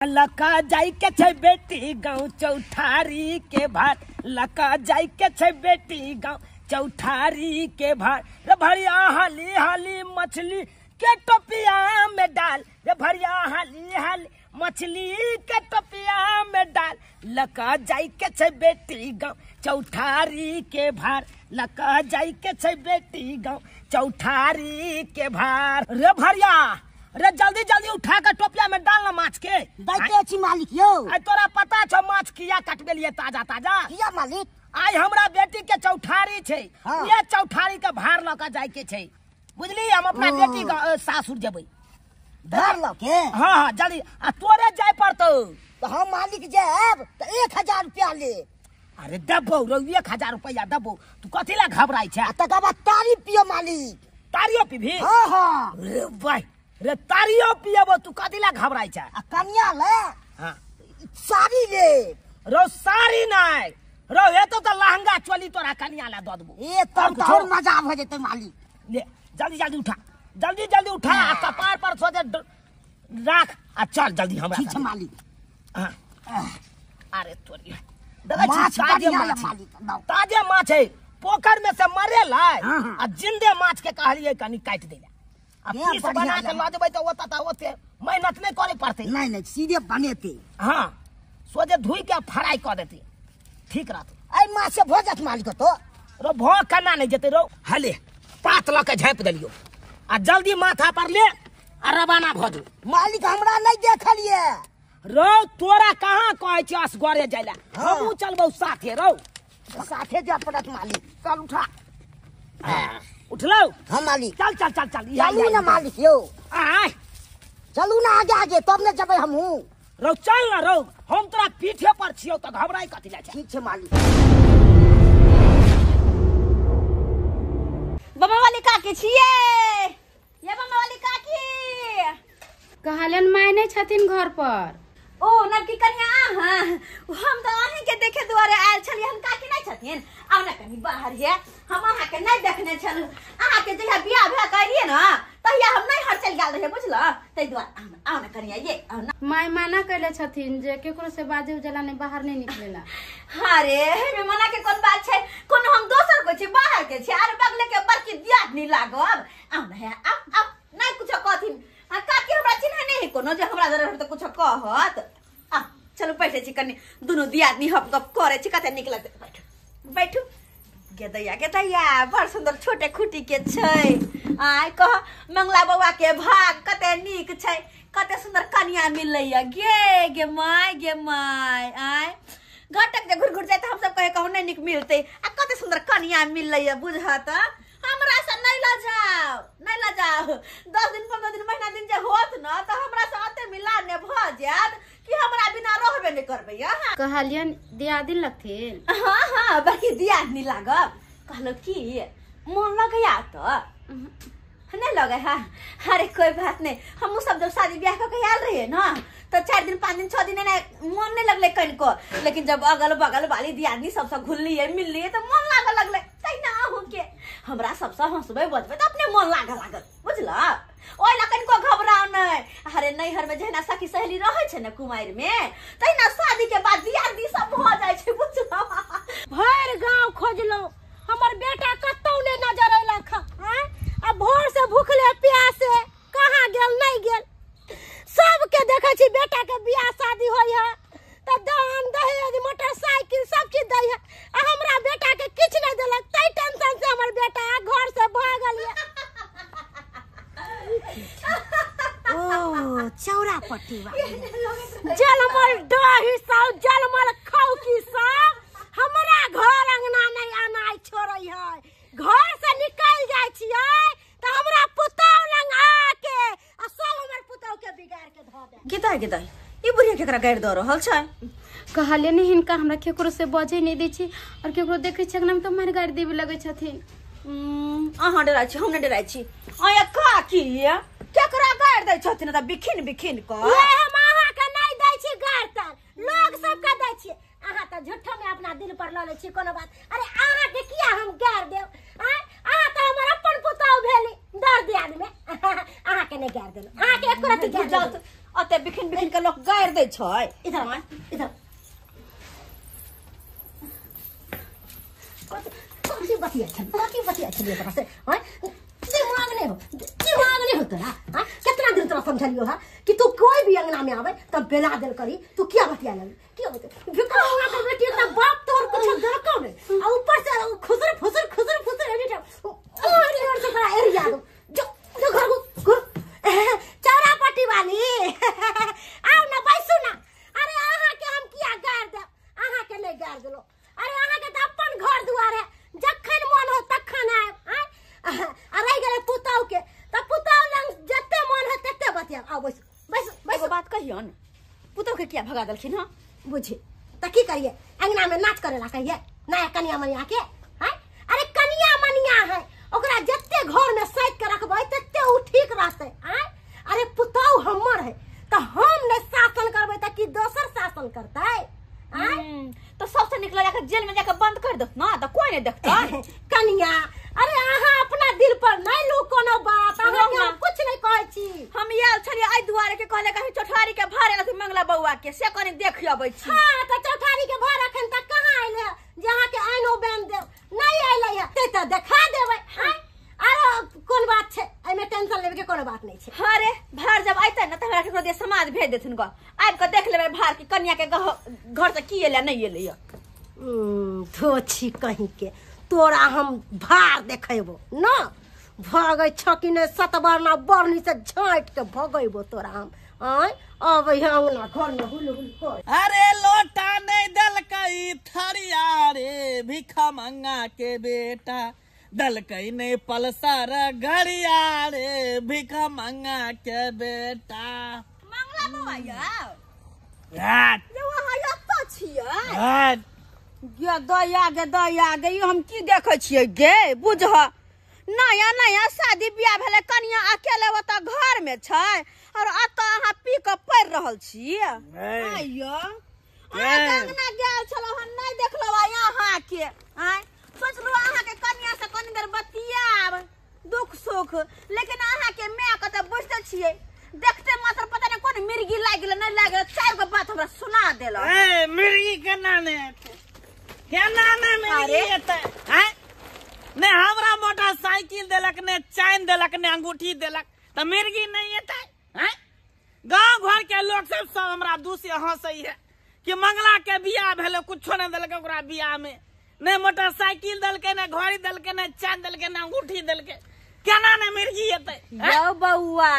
लका जाय के छै बेटी गाँव चौठारी के भार, लका जाय के छै बेटी गाँव चौठारी के भार। रे भरिया हाली हाली मछली के टोपिया में डाल, रे भरिया हाली हाली मछली के टोपिया में डाल। लका जाय के छै बेटी गाँव चौठारी के भार, लका जाय के छै बेटी गाँव चौठारी के भार। रे भरिया रे जल्दी जल्दी उठा के टोपिया में डाल ना माछ के। दैते छी मालिक यौ। आइ तोरा पता छौ माछ किया कटबेलिए ताजा ताजा? किया मालिक? आइ हमरा बेटी के चौठारी छै। हाँ। ये चौठारी के भार लऽ के जाय के छै, बुझली? हम अपना बेटी के सासुर जेबै। भार लऽ के? हाँ हाँ जल्दी, आ तोरे जाय पड़तौ। तऽ हम मालिक जायब तऽ 1000 रुपया ले। अरे देबौ रौ, 1000 रुपया देबौ, तू कथी ला घबराइ छै? आ तकर बाद तारी पियो मालिक। तारियो पीबही? हाँ हाँ। रे भाई रे तारियो पियबो, तू कथी ला घबराइ छै? आ कनिया ले। हाँ। साड़ी ले। रौ साड़ी नै रौ, एतो तऽ लहंगा चोली तोरा कनिया ला दऽ देबो। ए तब तऽ और मजा भऽ जेतै मालिक। ले जल्दी जल्दी उठा, जल्दी जल्दी उठा, आ कपार पर सोझे राख आ चल जल्दी हमरा। ठीक छै मालिक। हाँ। अरे तोरी देखै छी माछ ताजे बढ़िया माछ, मालिक। ताजे माछ है, पोखर में से मरेलै हाँ, हाँ। आ जिंदे माछ के कहलियै कनि काटि दै ला। आ ये पीस बढ़िया बना के लगा। लऽ जेबै तऽ ओतऽ तऽ ओते मेहनत नहि करे पड़तै। नहीं नहीं सीधे बनेते। हाँ सोझे धोइ के फ्राई कऽ देतै, ठीक रहतै। एहि माछ से भऽ जायत मालिक तो। रौ भऽ केना नहि जेतै रौ? हले पात लऽ के झाँपि देलियौ आ जल्दी माथा पर ले आ रवाना भऽ जो। मालिक हमरा नहीं देखलियै। रौ तोरा कहाँ कहै छियौ असगरे जाय ला? हाँ। हमहूँ चलबौ साथे रौ। साथे जाय पड़त मालिक। चल उठा। उठलौ? हाँ मालिक। चल चल चल चल। चलू ना मालिक यौ। आय चलू ना आगे आगे तब ने जेबै हमहूँ। रौ चल ना रौ, हम तोरा पीठे पर छियौ तऽ घबराइ कथी ला छै? ठीक छै मालिक। बमा वाली काकी छियै, ये बमा वाली काकी। कहलन माय नहि छथिन घर पर। ओ नवकी कनिया अहाँ? हम तऽ अहीं के देखे दुआरे आयल छलियै। हम काकी नहि छथिन? आउ ने कनि बाहर ये, हम अहाँके नहि देखने छलहुँ। अहाँके जहिया बियाह भए के एलियै ने तहिया हम नैहर चलि गेल रहियै, बुझलऽ? ताहि दुआरे आउ ने कनिया ये, आउ ने। माय मना कैले छथिन जे केकरो से बाजे उजला नहि, बाहर नहि निकलेला। हाँ रे, एहिमे मना के कोन बात छै? कोनो हम दोसर को छी, बाहर के छी, आर बगले के बड़की दियादनी लागब। आउ ने हे, आउ आउ, नहि कुछो कहथिन। आ काकी हमरा चिन्है नहि है कोनो, जे हमरा जरूर तऽ कुछो कहत। आ चलू बैठे छी कनि, दुनू दियादनी हप गप करै छी, कते नीक लगतै। बैठू बैठू। गेदैया गेदैया बड़ सुन्दर छोटे खूटी के छै। आय कह मंगला बौआ के भाग कते नीक छै, कते सुन्दर कनिया मिलैया। गे गे my गे my. आय घटक जे घुर घुर जाय तऽ हमसब कहे कहू नहि नीक मिलतै, आ कते सुन्दर कनिया मिलैया। बुझत हमरा से नहि लऽ जाओ, नहि लऽ जाओ। 10 दिन 15 दिन महीना दिन जे होत न तऽ हमरा से अते मिला ने भऽ जायत कि हमरा बिना रहबे नहि करबै अहाँ। कहलियन दियादिन लगथिन? हाँ हाँ बड़की दियादनी लागब। कहलहुँ की मोन लगैया तऽ? नहीं लगे है? अरे कोई बात नहीं, हमहूँ सब जब शादी ब्याह कऽ के आयल रहियै न तऽ 4 दिन 5 दिन 6 दिन एना मोन नहीं लगलै कनिको, लेकिन जब अगल बगल वाली दियादनी सबसँ घुललियै मिललियै तऽ मोन लागऽ लगलै। तहिना अहूँके हमरा सबसँ हँसबै बजबै तऽ अपने मोन लागऽ लागल, बुझलऽ? ओहि लए कनिको घबराउ नहि। अरे नैहर में जहिना सखी सहेली रहै छै ने कुमारि में, तहिना शादी के बाद दियादनी सब भऽ जाइ छै, बुझलऽ? भरि गाँव खोजलहुँ, हमर बेटा कतौ नहि नजर अयलक। आ भोर से भूखले प्यासे कहाँ गेल नहि गेल। सबके देखै छी बेटा के बियाह शादी होइ है तऽ दान दहेज मोटरसाइकिल सब चीज दै है, आ हमरा बेटा के किछु नहि देलक। ताहि टेंशन से हमर बेटा घर से भागल ये। ओ चौरा पट्टी वाली। जलमल दही सब जलमल खौकी सब हमरा घर अंगना नहि आनाइ छोड़ै है। घर से निकल जाइ छियै तऽ हमरा पुतहु लग आके आ सब हमर पुतहु के बिगाड़ के धऽ दे। गेदाइ गेदाइ ई बुढ़िया केकरा गारि दऽ रहल छै? कहलियै ने हिनका हमरा केकरो से बजै नहि दै छी, और केकरो देखै छी अंगना में तऽ मारि गारि देबे लगै छथिन। अहाँ डराइ छी, हम नहि डराइ छी। अहाँ काकी केकरा गारि दै छथिन तऽ बिखिन बिखिन कऽ? ये हम अहाँके नहि दै छी गारि तर, लोग सबके दै छियै। अहाँ तऽ झूठो में अपना दिल पर लऽ लै छी कोनो बात। अरे अहाँके किया हम गारि देब? अहाँ तऽ हमर अपन पुतहु भेली दर दियाद में। अहाँके नहि गारि देलहुँ, अहाँके एको रत्ती गारि अते बिखिन बिखिन के लोक गारि दै बजै छै। इधर इधर कथी बतिया छल, कथी बतिया छलियै ओकरा से? आँय, दिमाग नहीं हो, दिमाग नहीं हो तोरा? हाँ, कितना दिन तोरा समझलियो है कि तू कोई भी अंगना में आवे तब बेला देल करी, तू क्या बतिया लगी, क्या बतिया भिखारी के बेटी का बाप तोर कुछ दरको नहीं, आ ऊपर से खुसर फुसर खुसर फुसर एनी टाइम और और से बड़ा एरिया दो जो जो घर को घर चौरा पट्टी वाली आओ ना बैसू ना। अरे अहाँ के हम किया गार दे, अहाँ के नहीं गार देलो। अरे अहाँ के त अपन घर दुआर है, जखन मन हो तखन आयब। आ रहि गेलै पुतहु के, त पुतहु लग जते मन हो तते बतियाब। आउ बैसू बैसू बैसू। एगो बात कहियन, पुतहु के किया भगा देलखिन? हँ बुझी त की करिए, अंगना में नाच करे ला कहिए नया कनिया मनिया के? हैं, अरे कनिया मनिया है, ओकरा जते घर में सैत के रखबै तते उ ठीक रहतै। आँय, अरे पुतहु हमर है त हम ने शासन करबै त की दोसर शासन करतै? आँय, तो सबसे निकल जाके जेल में जाके बंद कर दो ना, तो कोई नहीं देखता। कनिया, अरे अहाँ अपना दिल पर नहीं लू कोनो बात, अहाँ के हम कुछ नहीं कहै छी। हम आयल छलियै एहि दुआरे के कहले कहीं चौठारी के भार एलथि मंगला बौआ के, से कनी देख अबै छी। हाँ, त चौठारी के भार अखन तक कहाँ आयल है जे अहाँ के आइनो बान्हि देब? नहीं आयल है ते त देखा देबै। आँय, आरो कोन बात छै, एहिमे टेंशन लेबे के कोनो बात नहीं छै। हाँ रे, भार जब अयतै ने त हमरा केकरो दिया समाज भेज देथिन ग, आबि के देख लेबै भार के कनिया के घर से की एलै नहीं एलै। धोछी कहीं के तोरा हम भार देखेबो न, भगै छ कि नहि सतबरना बरनी से झाँटि के भगैबो तोरा हम। आँय, अबै अंगना घर में हुल हुल कर। अरे लोटा नहीं देलकै थरिया रे भिखा मंगा के बेटा, दलकै नहीं पलसर घड़िया रे भिखा मंगा के बेटा। मंगला बौआ यौ, यौ अहाँ एतऽ छियै? गे दया गे दया गे, हम की देखै छियै गे? बुझह, नया नया शादी बियाह भेलै, कनिया अकेले ओतऽ घर में छै और एतऽ अहाँ पी के पड़ि रहल छी। आइयो अहाँ अंगना गेल छलहुँ हन, नहि देखलहुँ आइ अहाँके। आँय, सोचलहुँ अहाँके कनिया से कनी देर बतियाब दुख सुख, लेकिन अहाँके माय के तऽ बुझिते छियै, देखते मात्र पता नहि कोन मिर्गी लागि गेलै नहि लागि गेलै, चारि गो बात हमरा सुना देलक। ए मिर्गी केना नहि हेतै, केना नहि मिर्गी हेतै? आँय, ने हमरा मोटरसाइकिल देलक, ने चैन देलक, ने अंगूठी देलक, तऽ मिर्गी नहीं हेतै? आँय, गाँव घर के लोग सब सब हमरा दूसे हंसै है कि मंगला के बियाह भेलै कुछो नहि देलकै ओकरा बियाह में, ने मोटरसाइकिल देलकै, ने घड़ी देलकै, ने चैन देलकै, ने अंगूठी देलकै, केना ने मिर्गी हेतै? यौ बौआ,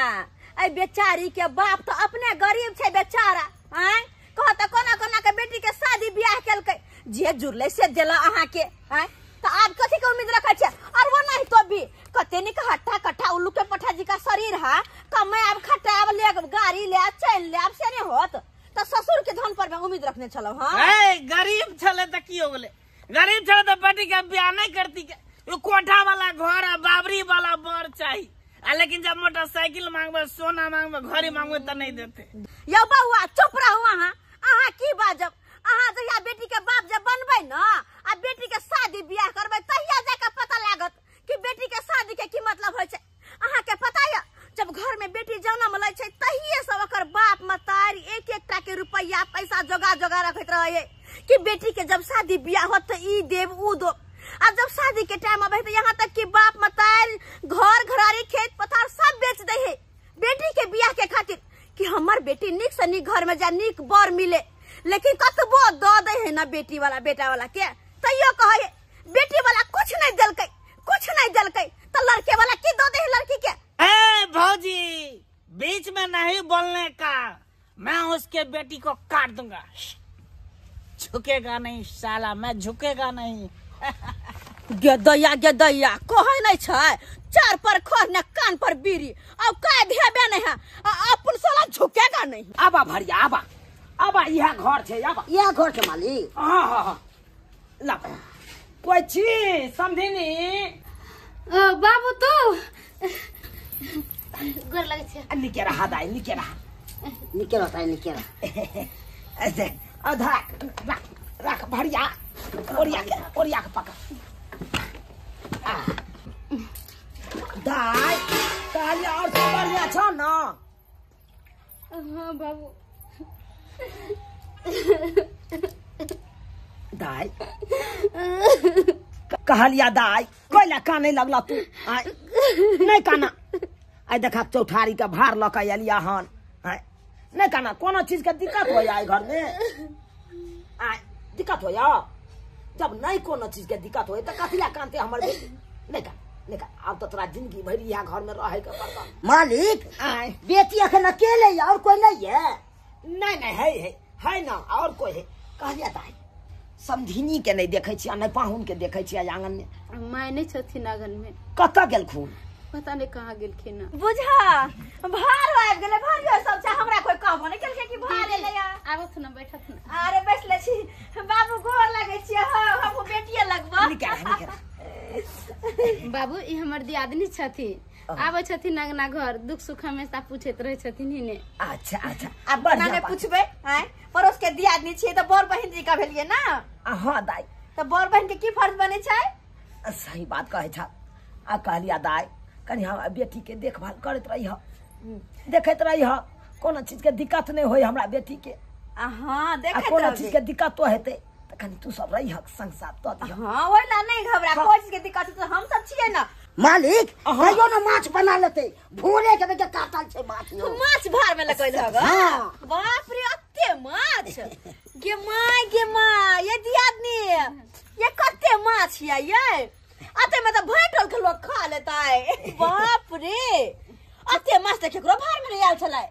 एहि बेचारी के बाप तऽ अपने गरीब छै बेचारा। आँय, कह तऽ कोना कोना के बेटी के शादी बियाह केलकै, जे जुड़लै से देलक अहाँके। आँय, तऽ आब कथी के उम्मीद रखै छियै? और वो नहीं तो भी कते नीक हट्ठा कट्ठा उल्लू के पठा जी का शरीर है, कमे आब खटाब ले गाड़ी ले चलि ले, आब से नहीं होत तऽ ससुर के धन पर में उम्मीद रखने छलहुँ। हाँ, ए गरीब छलै तऽ की हो गेलै? गरीब छलै तऽ बेटी के बियाह नहीं करती के, कोठा वाला घर आ बाबरी वाला बर चाही, आ लेकिन जब मोटरसाइकिल मांगबे, सोना मांगबे, घड़ी मांगबे तऽ नहीं देते। यौ बौआ चुप रहू अहाँ, अहाँ की बाजब? अहाँ जहिया बेटी के बाप जब बनबै न आ बेटी के शादी बियाह करबै तहिया जाके पता लागत कि बेटी के शादी के की मतलब होइ छै। अहाँ के पता यऽ, जब घर में बेटी जनम लै छै तहिये सब ओकर बाप मतारी एक एकटा के रुपैया पैसा जोगा जोगा रखैत रहै कि बेटी के जब शादी बियाह होत तऽ ई देब ऊ देब। आ जब शादी के टाइम अबै तऽ यहाँ तक कि बाप मतारी घर घरारी खेत पथार सब बेच दै है बेटी के बियाह के खातिर कि हमर बेटी नीक से नीक घर में जा नीक बर मिले। लेकिन कतबो दऽ दै है ना बेटी वाला बेटा वाला के, तैयो कहै बेटी वाला कुछ नहीं देलकै, कुछ नहीं देलकै, तऽ लड़के वाला की दऽ दै है लड़की के? ए भौजी, बीच में नहीं बोलने का, मैं उसके बेटी को काट दूंगा, झुकेगा नहीं साला, मैं झुकेगा नहीं। गेदैया गेदैया कहै नहि छै, चार पर खर ने कान पर बीड़ी, अब काय हेबे नहीं है, अपन साला झुकेगा नहीं। आबा भरिया आबा आबा, इहा घर छै, आबा इहा घर छै मालिक। हाँ हाँ हाँ, ला कोई छी समधिनी? बाबू तू गोर लगै छै। निके रहा दाई, निके रहा, निके रहा दाई, निके रहा। ऐसे अधा रख रख भरिया, ओरिया के ओरिया के पकड़। दाई कहलियै और सब बढ़िया छौ न? हाँ बाबू। दाई कहलिया दाई कोइला काने लगला तू आय नहीं काना आय देखा चौठारी के भार ल के एलिया हन आय नहीं काना कोनो चीज के दिक्कत हो जाए घर में आय दिक्कत हो या जब नहीं कोनो चीज के दिक्कत होए त कथी ला कानते हमर बेटी नहीं कान नहीं कान अब तो तोरा जिंदगी भर इहा घर में रहे के पड़ता मालिक आय बेटी अखन अकेले है और कोई नहीं है। नहीं नहीं है है है ना और कोई है। कहलिया दाई समधिनी के नहीं देखे छियै नहीं पाहुन के देखे छियै आंगन में। माय नहीं छथिन आंगन में। कतऽ गेलखुन पता नहीं कहाँ गेलखिन। बुझा भार आबि गेलै भार सब छै हमरा कोई कहबो नहीं केलकै कि भार एलै। आबथ न बैठथ न। अरे बैसले छी बाबू गोर लगै छी हम बेटिए लगबो। निकाल निकाल बाबू ई हमर दियादनी छथिन आबै छथिन अंगना घर दुख सुख हमेशा पूछैत रहै छथिन हिने। अच्छा अच्छा आब ना ने पूछबै आय पड़ोस के दियादनी छियै त बर बहिन जी का भेलियै ना। हां दाई त बर बहिन के की फर्ज बनै छै? सही बात कहै छ। आ कहलिया दाई कनि हम बेटी के देखभाल करैत रही देखैत रही कोनो चीज के दिक्कत नहीं होई हमरा बेटी के। हां देखैत कोनो चीज के दिक्कत तो हेतै त कनि तू सब रही संग साथ तो दिह। हां ओइला नहीं घबरा कोई चीज के दिक्कत त हम सब छियै ना। मालिक कहियो ना माछ बना लेते भोरे के बेटा काटल छै माछ। तू माछ भार में लगैल हग। बाप रे अत्ते माछ गे my गे my ये दियादनी ये कते माछ या ये अते में त भैटल के लोग खा लेतै। बाप रे अते माछ त केकरो भार में नहीं आयल छलै।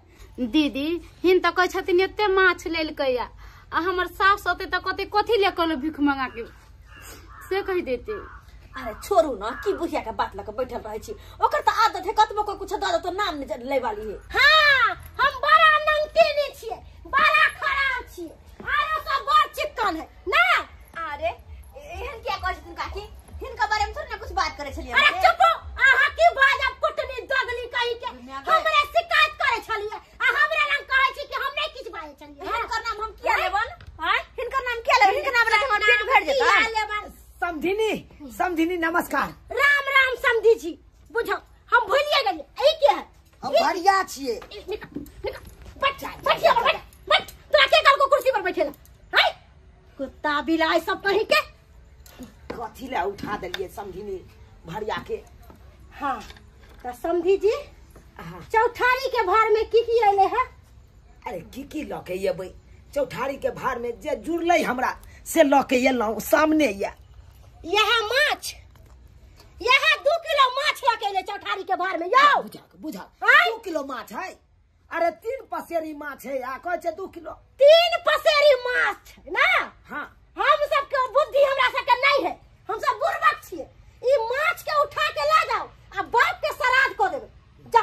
दीदी हिन त कहै छथिन एते माछ लेलकै आ हमर सास होते त कते कथी ले कहलो भीख मंगा के से कहि देते। अरे छोड़ू ना की बुढ़िया के बात लके बैठल रहै छी ओकर त आदत है कतबो कोई कुछ दऽ दो नाम नहीं ले वाली है। हां हम बड़ा नंगतेने छियै बड़ा खराब छियै आरो सब बड़ चिकन है ना। अरे एहन किया कहै छथिन काकी हिनका बारे में थोड़ी ना कुछ बात करे छलियै। अरे चुप अहाँ की बाजब कुटनी दगली कहि के हमरे शिकायत करे छलियै आ हमरे लंग कहै छी कि हम नहीं किछ बाजै छलियै। हिनकर नाम हम किया लेबन? हां हिनकर नाम किया लेबन? हिनकर नाम लके हमर पेट भरि जेतै। समधिनी समधिनी नमस्कार। राम राम समधी जी बुझो हम भूलिए गेलियै ई के है? हम बढ़िया छियै। निकल निकल बैठ बैठ बैठ बैठ तोरा के कहलको कुर्सी पर बैठेला हाय कुत्ता बिलाई सब कहीं के कथी ले उठा देलियै समधिनी भरिया के। हाँ त समधी जी चौठारी के भार में की की अइले है? अरे की की ल के एबै चौठारी के भार में जे जुड़लै हमरा से ल के एलहुँ सामने या यह माछ यह 2 किलो माछ ल के एले चौठारी के भार में। यौ बुझा बुझा 2 किलो माछ है? अरे 3 पसेरी माछ है आ कहै छै 2 किलो। 3 पसेरी माछ ना। हाँ हम सब के बुद्धि हमरा सब के नहीं है हम सब बुड़बक छियै। ई माछ के उठा के ला जाओ आ बाप के श्राद्ध क देबै जा।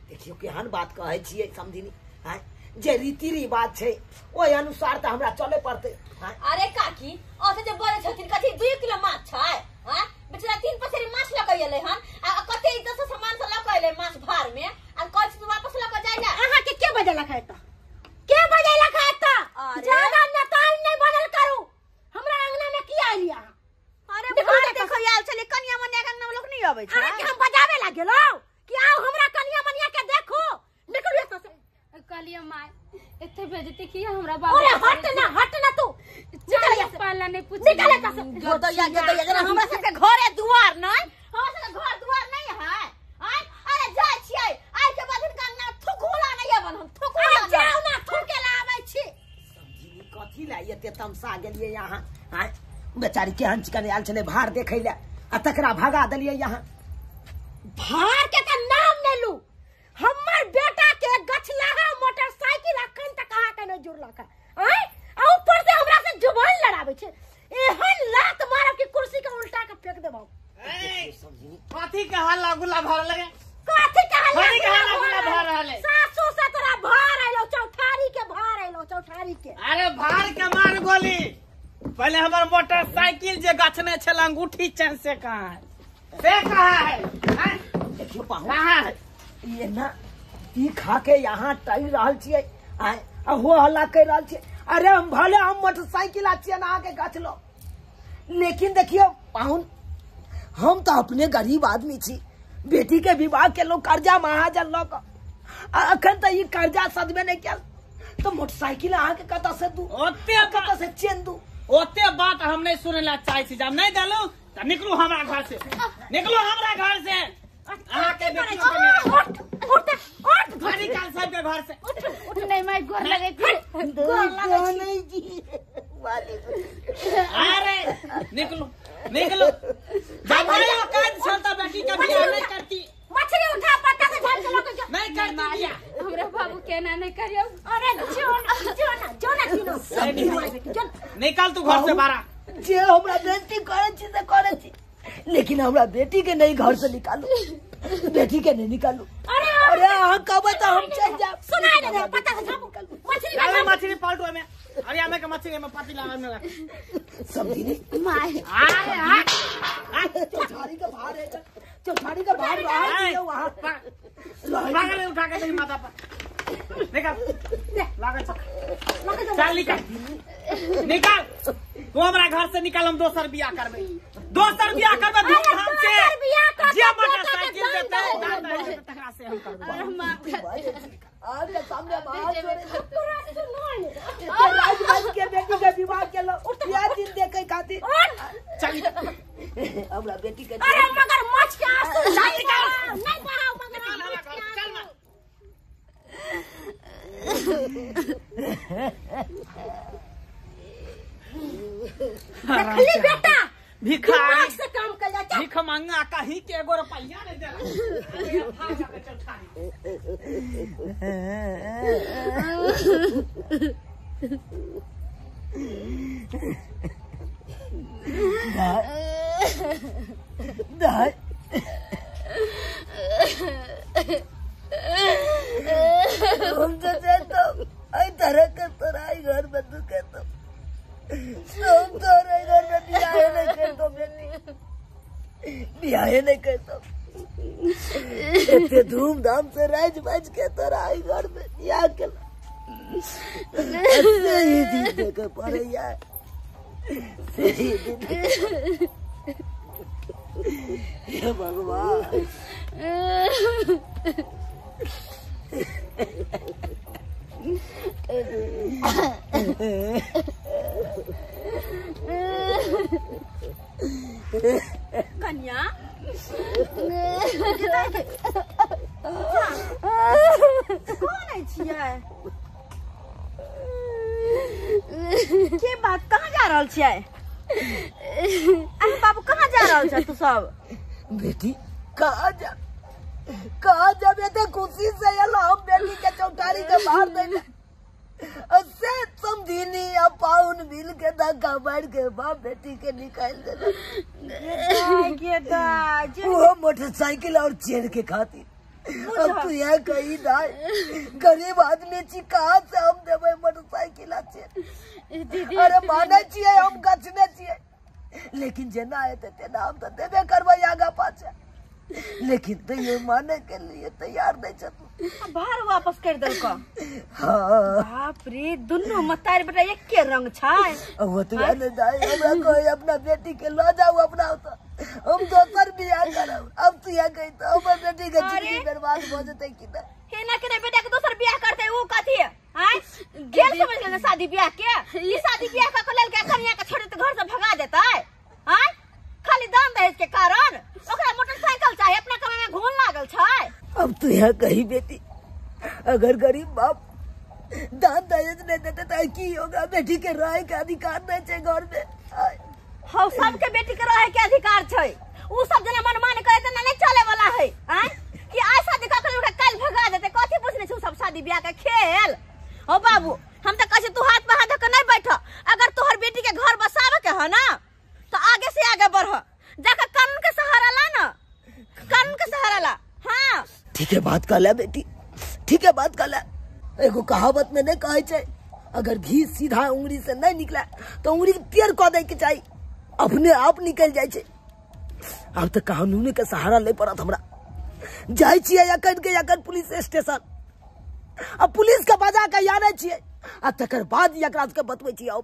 देखियो केहन बात कहै छियै समधिनी हैं जे रीति रिवाज छै ओहि अनुसार त हमरा चले पड़तै। अरे काकी ओते जे बोले छथिन कथी 2 किलो माछ छै? हां बेचारा 3 पसेरी माछ ल के एलै हन आ कते इज्जत से सामान से ल के एलै माछ भार में आ कहै छी वापस ल के जाय जा। अहाँ के के बजेलक है त के बजेलक है त? ज्यादा नताल नहीं बनल करू हमरा अंगना में की आइली अहाँ? अरे भार देखो आयल छलै कनिया मनिया के अंगना में लोक नहीं आबै छै। अहाँ के हम बजावे ला गेलौ कि आओ हमरा कनिया मनिया के देखो निकलू एतऽ से। कहलियै my एते भेजते की हमरा बाबू। अरे हट ना हट ना तू निकल एतऽ पाला नहीं पूछ निकल एतऽ से। गोदैया गोदैया जना हमरा सब के घरे दुआर नहीं हमरा सब के घर दुआर नहीं है आय। अरे जाय छियै आइ के बाद हिनका अंगना थुकुला नहीं आबन हम थुकुला। अरे जाउ ना थुके ला आबै छी। समझिनी कथी ला एते तमसा गेलियै यहाँ आय बेचारी केहन चिकन आयल छलै भार देखै ले आ तकरा भगा देलियै यहाँ। भार के त नाम नै लू हमर बेटा के गछलाहा मोटरसाइकिल अखन तक अहाँ के नहीं जुड़लक है आय आ ऊपर से हमरा से जुबान लड़ाबै छै एहन लात मारब कि कुर्सी के उल्टा के फेंक देबौ। कथी के हल्ला गुल्ला भर लगे? कथी के हल्ला गुल्ला भर रहले? सासू से तोरा भार आइलो चौठारी के भार आइलो चौठारी के। अरे भार के मार गोली पहले हमर मोटरसाइकिल जे गछने छल अंगूठी चैन से कहाँ है से कहाँ है? देखियो पाहुन कहाँ है ये ना ई खा के यहाँ टहल रहल छियै आय आ हो हल्ला कर रहल छियै। अरे हम भले हम मोटरसाइकिल आ छियै ना अहाँके गछलो लेकिन देखियो पाहुन हम तो अपने गरीब आदमी छी बेटी के विवाह के लोग कर्जा महाजन लऽ कऽ अखन तऽ ई कर्जा सदबे नहीं कयल तो मोटरसाइकिल अहाँके कतऽ से दू ओते कतऽ से चेन दू? ओते बात हम नहीं सुने ला चाहे छी। जब नहीं देलू त निकलू हमरा घर से, निकलू हमरा घर से। अहाँ के बेटी के उठ उठ उठ भारी काल साहब के घर से उठ उठ। नहीं my गोर लगे छी, गोर लगे छी वाले। अरे निकलू निकलू। जब नहीं औकात छलता बेटी के बियाह नहीं करती। मछली उठा पत्ता के झाड़ के लके नहीं करती बियाह। हमरा बाबू केना नहीं करियो। अरे जो ना जो ना जो ना किनो निकल तू घर से बाहर। जे हमरा बेटी करे छी से करे छी, लेकिन हमरा बेटी के नहीं घर से निकालू, बेटी के नहीं निकालू। अरे अरे अहाँ कहबै त हम चलि जायब। सुनाय दे पत्ता के झाड़ू मछली लावे मछली पलटू में। अरे हमें के मछली में पाती लावे में समझी नहीं my. अरे हां चौठारी के बाहर है, चौठारी के बाहर रहा वहां पागल उठा के दे माथा पर। निकल लागे चल निकल निकल तू हमरा घर से निकल। हम दोसर बियाह करबै, दोसर बियाह करबै धूमधाम से। जे मोटरसाइकिल देतै तकरा से हम करबै। अरे सामने बाहर राज के बेटी के विवाह केलो बियाह दिन देखे खातिर। चल हमरा बेटी के। अरे मगर मछ के आंसू नहीं नहीं बहाओ मगर चल ना। देखली बेटा भिखारी से काम कर जा। भीख मांगा कहीं के एगो रुपैया नहीं देला। भाग जाके चौठारी। दाई हम तो तो तरह के तोरा घर में दुखे तो हम तोरे घर में बियाह नहीं कर दो बेटी, बियाह नहीं कर दो। इतने धूमधाम से राज बाज के तोरा घर में बियाह के सही दिन देखे पड़े यार, सही दिन। हे भगवान। कन्या कौन छियै? के बात कहाँ जा रहल छियै? अरे बाबू कहाँ जा रहल छ तू सब? बेटी कहाँ जा कहाँ जब एते खुशी से एलो हम बेटी के चौठारी के बाहर देले से समझिनी आ पाउन मिल के धक्का मार के बाप बेटी के निकाल देला। वो मोटरसाइकिल और चेयर के खातिर। अब तू यह कही दाई गरीब आदमी छी कहाँ से हम देबै मोटरसाइकिल आ चेयर? अरे माने छियै हम गछने छियै, लेकिन जेना हेतै तेना हम तऽ देबे करबै आगा पाछा, लेकिन तो ये माने के लिए तैयार नहीं छ तू। भार वापस कर देलको। हाँ बाप रे दुनू मतारी बेटा एके रंग छै। वो तो नहीं दाई हमरा कोई अपना बेटी के ल जाओ अपना तो हम दोसर बियाह करब। अब तू यहाँ कही तो हमर बेटी के जिंदगी बर्बाद भ जेतै कि ना? हेना के बेटा के दोसर बियाह करतै ऊ कथी आय गेल समझ गेल शादी बियाह के? ई शादी बियाह क लेल के कन्या के छोड़ के घर से भगा देतै आय खाली दान दहेज के कारण? ओकरा मोटरसाइकिल चाही, अपना कमाई में घून लागल छै। अब तू यहाँ कही बेटी अगर गरीब बाप दान दहेज नहीं देते तो की होगा? बेटी के रहे के अधिकार नहीं छै घर में। हौ सबके बेटी के रहे के अधिकार छै। उ सब जना मनमान करे त नहीं चले वाला है आय कि आय शादी क के ओकरा काल भगा देते। कथि पूछने छै सब शादी बियाह के खेल? हो बाबू हम त कहै छी तू हाथ पर हाथ धक नहीं बैठ। अगर तोहर बेटी के घर बसावे के ह ना तो आगे से आगे बढ़, जाकर कानून के सहारा ला ना, कानून के सहारा ला। हाँ ठीक है बात कहला बेटी, ठीक है बात कहला। एगो कहावत में नहीं कहे छै अगर घी सीधा उंगली से नहीं निकला तो उंगली के टेढ़ कऽ दै के चाही, अपने आप निकल जाइ छै। अब तो कानून के सहारा ले पड़त हमरा। जाइ छियै अखन के अखन पुलिस स्टेशन, आ पुलिस के बजा के आनै छियै आ तकर बाद एकरा सबके बतबै छियै। अब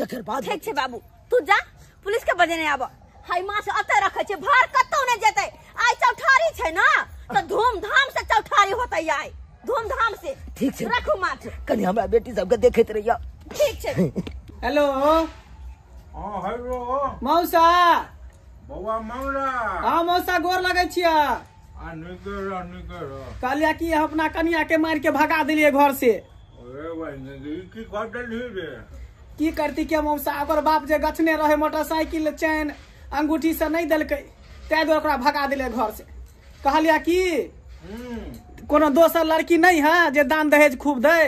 तकर बाद ठीक छै बाबू तू जा पुलिस के बजेने आब। हाय माछ अते रखे छै भार कतौ नै जेतै। आइ चौठारी छै ना त धूमधाम से चौठारी होतै आइ, धूमधाम से। ठीक छै रखू माछ, कनी हमरा बेटी सबके देखैत रहियो। ठीक छै। हेलो हां हेलो मौसा। बौआ मंगला। हां मौसा गोर लगै छिया। आ निकर निकर। कहलिया कि अपना कनिया के मार के भगा देलिए घर से। ओए भाई की कर देलही रे? की करती के मौसा, ओकर बाप जे गछने रहे मोटरसाइकिल चैन अंगूठी से नहीं देलकै, तै दुआरे ओकरा भगा देलिए घर से। कहलिया कि कोनो दोसर लड़की नहीं है जे दान दहेज खूब दे?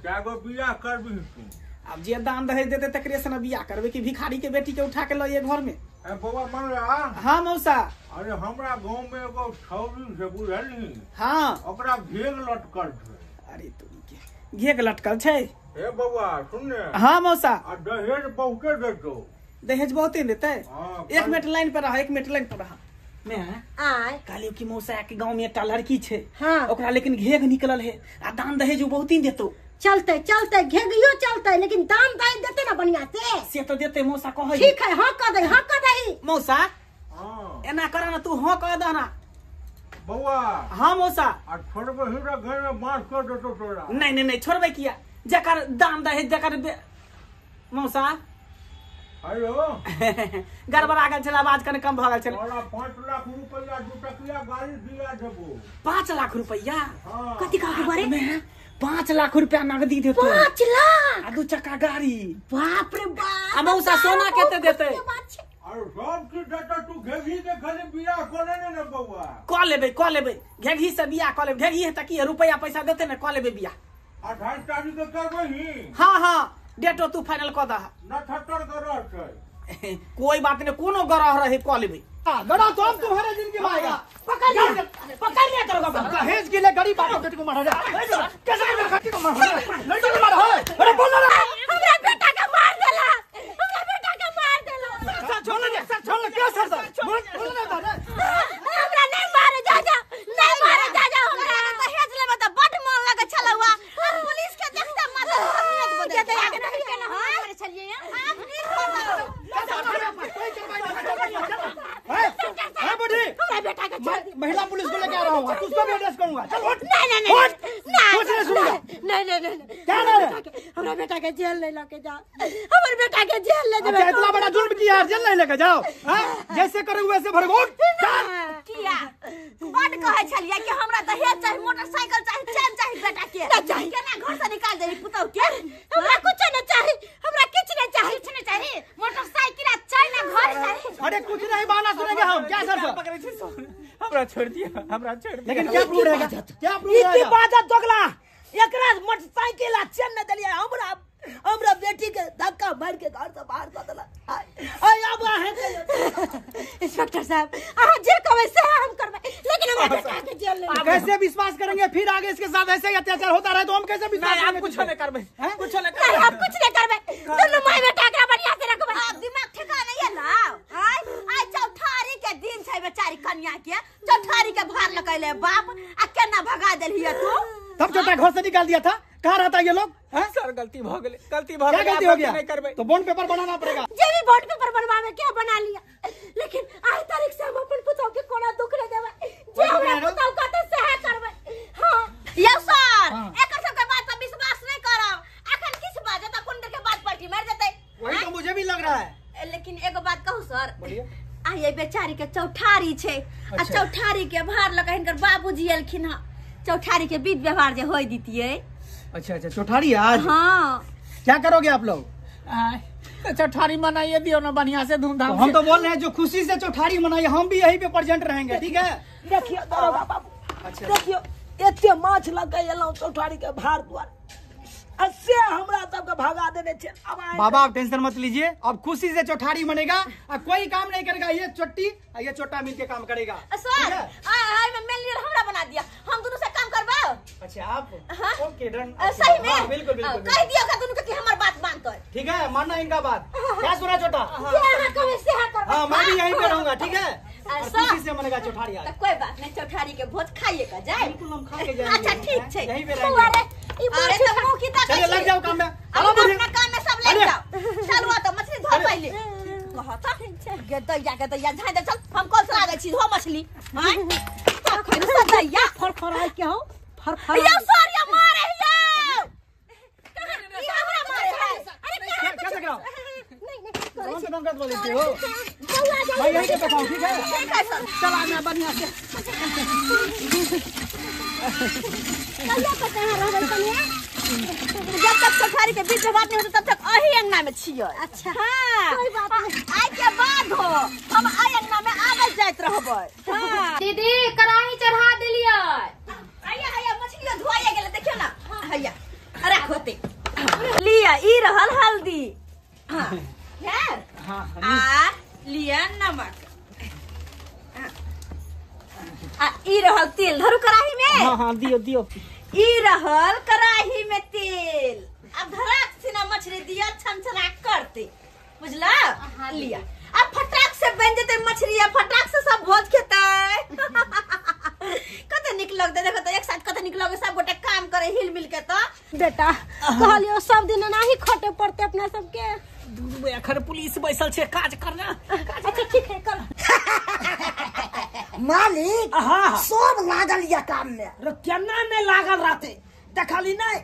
क्या गो बियाह करबी तू? अब जे दान दहेज देते तकरे से ना बियाह करबे कि भिखारी के बेटी के उठा के लइए घर में। ए बौआ मंगला। हां मौसा। अरे हमरा गांव में एगो छौरी छै बुझलही? हां। ओकरा घेग लटकल छै। अरे तोरी के घेग लटकल छै? ए बौआ सुन ने। हां मौसा। आ दहेज बहुते देतो। दहेज बहुते देते? एक मिनट लाइन पर रहा, एक मिनट लाइन पर रहा। मैं आय कहलियो कि मौसा के गांव में एकटा लड़की छै। हां। ओकरा लेकिन घेग निकलल है आ दान दहेज बहुत ही देतो। चलते चलते घेगियो चलते, लेकिन दान दहेज देते ना बढ़िया से तो देते मौसा कहै। ठीक है, हां कह दे, हां कह दे मौसा। हां एना कर ना तू, हां कह दे ना बौआ। हां मौसा। आ छोड़बे हिरा घर में मार कर देतो तोरा। नहीं नहीं नहीं छोड़बे किया, जकर दान दहेज जकर मौसा। हेलो गड़बड़ा गेल छल, आवाज कने कम भ गेल छल। तोरा 5 लाख रुपया 2 टकिया गाड़ी दिया देबो। 5 लाख रुपया? कथि कहबो रे? 5 लाख रुपया नगदी देतो। 5 लाख आ 2 चक्का गाड़ी। बाप रे बाप। आ मौसा सोना केते देते? और सब चीज देता तू घेघी के खाली बियाह कर ले ने बौआ। क लेबे क लेबे, घेघी से बियाह क लेबे। घेघी है त की रुपया पैसा देते ने क लेबे बियाह। 28 तारीख के करबै ही। हां हां डेटो तू फाइनल क दह। 79 ग्रह छै। कोई बात नहीं, कोनो ग्रह रहे क लेबे। गड़ा तो हम तुम्हारे जिंदगी में आएगा। पकड़ लिया, पकड़ लिया दरोगा बाबू। दहेज के लिए गरीब बाप बेटे को मारा जा। कैसे मेरे बेटे को मारा? लड़की को मारा है। अरे बोल ना। हमरा बेटा के मार देला, हमरा बेटा के मार देला। सर छोड़ ले, सर छोड़ ले, क्या सर सर बोल बोल ना दादा। हमरा नहीं मारे जा जा, नहीं मारे जा जा। हमरा दहेज लेबे त बड मन लगे छलौआ, पुलिस के देखते माथा बदल दे के ना मारे छलिए। आप नहीं महिला पुलिस को लेके आ रहा हूँ, उसको भी एड्रेस करूंगा। चल उठ। नहीं नहीं नहीं कुछ नहीं सुनूंगा। नहीं नहीं नहीं क्या नहीं? हमरा बेटा के जेल नहीं लेके जाओ, हमर बेटा के जेल ले जाओ। अच्छा इतना बड़ा जुर्म किया जेल नहीं लेके जाओ? जैसे करोगे वैसे भरगो। किया बड कहै छलिए कि हमरा दहेज चाही, मोटरसाइकिल चाही, चैन चाही बेटा के। चाही केना घर से निकाल देली पुतौ के? हमरा कुछ नहीं चाही, हमरा किछ नहीं चाही, किछ नहीं चाही, मोटरसाइकिल आ चाही ना घर चाही। अरे कुछ नहीं बहाना सुनेंगे हम। क्या सर सर पकड़े छी, हमरा छोड़ दिया, हमरा छोड़ दिया। लेकिन क्या प्रूफ रहेगा? क्या प्रूफ रहेगा? ई की बात दोगला, एकरा मोटरसाइकिल आ चैन न देलिए, हमरा हमरा बेटी के धक्का मार के घर से बाहर कर देला। आय अब अहे इंस्पेक्टर साहब अहाँ जे कहबै से हम करबै, लेकिन हमरा बेटा के जेल ले। कैसे विश्वास करेंगे? फिर आगे इसके साथ ऐसे ही अत्याचार होता रहे तो हम कैसे विश्वास करेंगे? कुछ नहीं करबै, कुछ नहीं करबै, हम कुछ नहीं करबै। दोनों माय बेटा के बढ़िया से रखबै। अब दिमाग ठिकाना नहीं है लाओ। आय आय चौठारी के दिन छै बेचारी कन्या के, चौठारी के भार लगैले बाप आ केना भगा देलही तू? तब छोटा घर से निकाल दिया था। कहाँ रहता ये लोग? सर गलती भ गेलै, गलती भ गेलै। क्या गलती हो गया? तो बॉन्ड पेपर बनाना पड़ेगा। जे भी बॉन्ड पेपर बनवावे क्या बना लिया, लेकिन आज तारीख से हम अपन पुतौ के कोना दुख नहीं देबै। जे हमरा पुतौ कहतै सएह करबै। हां यौ सर एकर सब के बात पर विश्वास नहीं करब। अखन किछ बाजत त कोन के बात पलटी मार जेतै। वही तो मुझे भी लग रहा है। लेकिन एगो बात कहू सर? बोलिए। आ ये बेचारी के चौठारी छै आ चौठारी के भार लगा हिनकर बाबूजी एलखिन ह, चौठारी के विध व्यवहार जे होय दितियै। अच्छा अच्छा चौठारी आज? हाँ। क्या करोगे आप लोग? चौठारी मनाइए दियो ना बढ़िया से धूमधाम। तो हम तो बोल रहे हैं जो खुशी से चौठारी मनाइए, हम भी यहीं पे प्रेजेंट रहेंगे। ठीक है? देखियो दरोगा बाबू। अच्छा देखियो एते माछ लगे एलौ चौठारी के भार द्वार आ से हमरा सबके भगा देने छे। अब बाबा आप टेंशन मत लीजिए, अब खुशी से चौठारी मनेगा और कोई काम नहीं करेगा। ये चट्टी और ये चोटा मिलके काम करेगा। सर I में मेन लीडर हमरा बना दिया, हम दोनों से काम करवाओ। अच्छा आप? Okay done. सही में? बिल्कुल बिल्कुल। कह दियो का दोनों के हमर बात मानतो। ठीक है मानना इनका बात। क्या सुना छोटा? जे अहाँ कहबै सेह करबै। हां मैं भी यहीं पे रहूंगा। ठीक है? खुशी से मनेगा चौठारी आज। त कोई बात नहीं, चौठारी के भोज खाइए का जाए। बिल्कुल हम खा के जाएंगे। अच्छा ठीक छै, यहीं पे रहेंगे। अरे तो मुंह की ताकत। चलिए लग जाओ काम में। अपना काम में सब लग जाओ। चलू तो मछली धो पहले। कहता गदैया गदैया झाइ दे चल, हम कल से आगे छी धो मछली। हां तखन सदैया फरफराय के हो फरफराय। यौ सर ये मारे यौ, कहां ई हमरा मारे है? अरे क्या देख रहा हो? कौन से पंकज बोले हो भाई? यहीं पे बैठाओ, ठीक है? ठीक है सर। चला ना बढ़िया से। कहिया तक अहाँ रहबै कनिया? जब तक चौठारी के बीच बात नहीं होते तब तक अही अंगना में छियै। अच्छा। हाँ। कोई बात नहीं। आइ के बाद हो हम आई अंगना में आबे जाइत रहबै। हाँ। दीदी कढ़ाई चढ़ा देलियै। हैया हैया मछली धोआइए गेलै, देखियौ ना। हैया राखोते लिया ई रहल हल्दी। हाँ यार। हाँ आ लिया नमक। आ ई रहल तेल, धरू कढ़ाई में। हाँ हाँ दियो दियो। ई रहल कढ़ाई में तेल। अब धराक से ना मछली दिया छनछना करते, बुझला? लिया अब फटाक से बन जेते मछली, आ फटाक से सब भोज खेतै। कते निक लगतै देखो तो, एक साथ कते निक लगै, सब गोटे काम करे हिल मिल के। तो बेटा कहलियो सब दिन एनाही खटे पड़ते अपना सबके। दूर अखन पुलिस बैसल छै, काज करना। अच्छा ठीक है कर। मालिक हाँ सब लागल या काम में। रे केना नहीं लागल रहते, देखली नहीं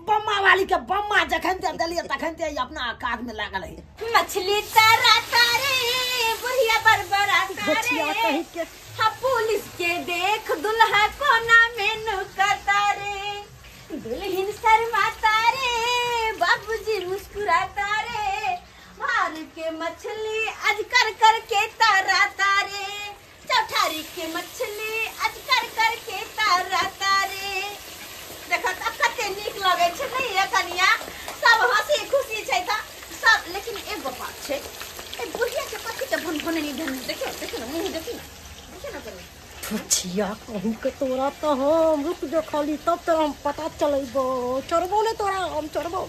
बम्मा वाली के बम्मा जखन ते देलिए तखन ते अपना काज में लागल है। मछली तारा तारे बुढ़िया बरबरा तारे, हाँ पुलिस के देख दुल्हा कोना में नुकता रे, दुल्हन शर्माता रे, बाबूजी मुस्कुराता रे, मार के मछली आज कर कर के तारा तारे, चौठारी के मछली आज कर कर के तारा तारे। देखो त कते नीक लगै छै नै ये कनिया, सब हंसी खुशी छै त सब। लेकिन एगो बात छै, ए बुढ़िया के कथी के भन भननी धन, देखियो देखियो ना मुंह, देखियो ना देखियो ना करू। ठुठिया कहूँ के तोरा तो हम रुक जो खाली, तब तोरा हम पता चलेबो। चढ़बो ने तोरा हम चढ़बो।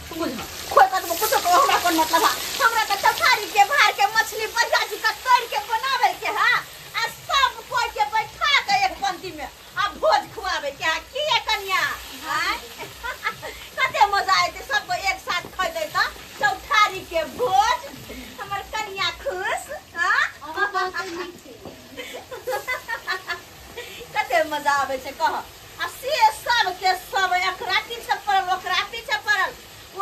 बुझ कोई कतबो कुछो कहो, हमरा कोन मतलब है? हमरा त चौठारी के भार के मछली बढ़िया जी के तोड़ के बनावे के हा, आ सब कोई के बैठा के एक पंक्ति में आ भोज खुआवे के हा। की ये कनिया हां कते मजा आएते सब कोई एक साथ खैते त चौठारी के भोज, हमर कनिया खुश। हां कते मजा आवे छै कह। आ से सब के सब एकरा पीछे पड़ल ओकरा पीछे पड़ल,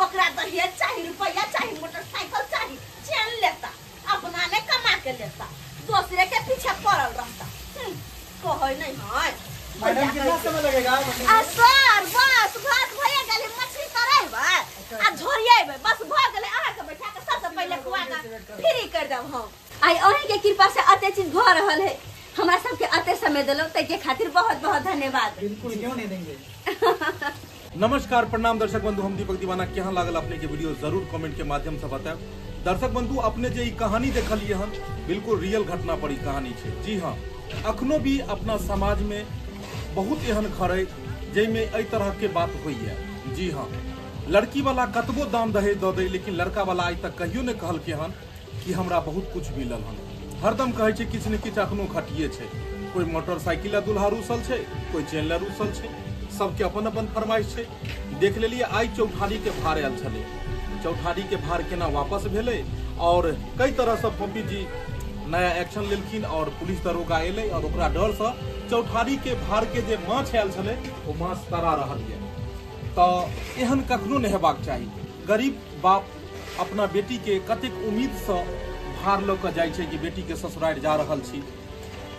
ओकरा दहेज चाही, रुपया चाही, मोटरसाइकिल चाही, चैन लेता अपना ने कमा के लेता, दूसरे के पीछे पड़ल रहता। कहै नहीं है मैडम कितना समय लगेगा? आ सर बस भात भइए गेलै, मछली तरेबै आ झोरिएबै, बस भ गेलै। अहाँ के बैठा के सबसे पहिले खुआ के फ्री कर देब हम। आइ अहीं के कृपा से अते चीज भ रहल है, हमरा सबके अते समय देलहुँ ताहि के खातिर बहुत बहुत धन्यवाद। बिल्कुल क्यों नहीं देंगे। नमस्कार प्रणाम दर्शक बंधु, हम दीपक दीवाना। केहन लागल अपने के वीडियो जरूर कमेंट के माध्यम से बताएब। दर्शक बंधु अपने जे ई कहानी देखलिए हन बिल्कुल रियल घटना पर ई कहानी छै। जी हाँ, अखनो भी अपना समाज में बहुत एहन घर है जाहिमे एहि तरह के बात होइए। जी हाँ, लड़की वाला कतबो दान दहेज दऽ दै लेकिन लड़का वाला आइ तक कहियो नहि कहलकै हन कि हमरा बहुत कुछ मिलल हन। हरदम कहै छै किछु ने किछु अखनो घटिए छै। कोई मोटरसाइकिल ला दुल्हा रूसल छै, कोई चेन ला रूसल छै, सबके अपन अपन फरमाइश छै। देख लेलिए आइ चौठारी के भार आयल छलै, चौठारी के भार केना वापस भेलै और कई तरह से पप्पी जी नया एक्शन लेलखिन और पुलिस दरोगा एलै और ओकरा डर से चौठारी के भार के जे माछ आयल छलै ओ माछ तरा रहल यऽ। तऽ एहन कखनो नहि हेबाक चाही। गरीब बाप अपना बेटी के कतेक उम्मीद से भार लऽ कऽ जाइ छै कि बेटी के ससुरारि जा रहल छी,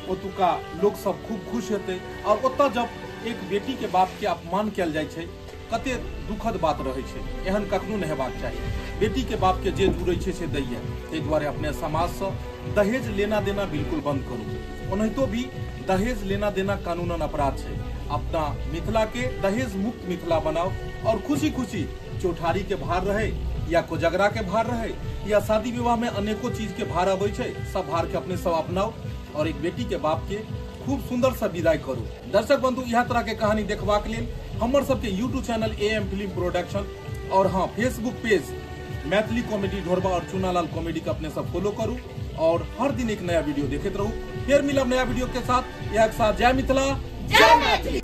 ओतुका लोक सब खूब खुश हेतै। और ओतऽ जब एक बेटी के बाप के अपमान कयल जाइ छै कते दुखद बात रहै छै। एहन कखनो नहि हेबाक चाही। बेटी के बाप के जे जुड़ै छै से दैए। ताहि दुआरे अपने समाजसँ दहेज लेना देना बिल्कुल बंद करू। ओनाहितो भी दहेज लेना देना कानूनन अपराध छै। अपना मिथिला के दहेज मुक्त मिथिला बनाओ और खुशी खुशी चौठारी के भार रहे या कोजगरा के भार रहे या शादी विवाह में अनेको चीज के भार अबै छै, सब भार के अपने सब अपनाओ और एक बेटी के बाप के खूब सुंदर से विदाई करू। दर्शक बंधु, इएह तरह के कहानी देखबाक लेल हमर सबके YouTube channel AM film production और हाँ फेसबुक पेज मैथिली कॉमेडी ढोरबा और चुनालाल कॉमेडी के अपने सब फॉलो करू और हर दिन एक नया वीडियो देखते रहू। फिर मिलब नया वीडियो के साथ। यह साथ जय मिथिला, जय मैथिली।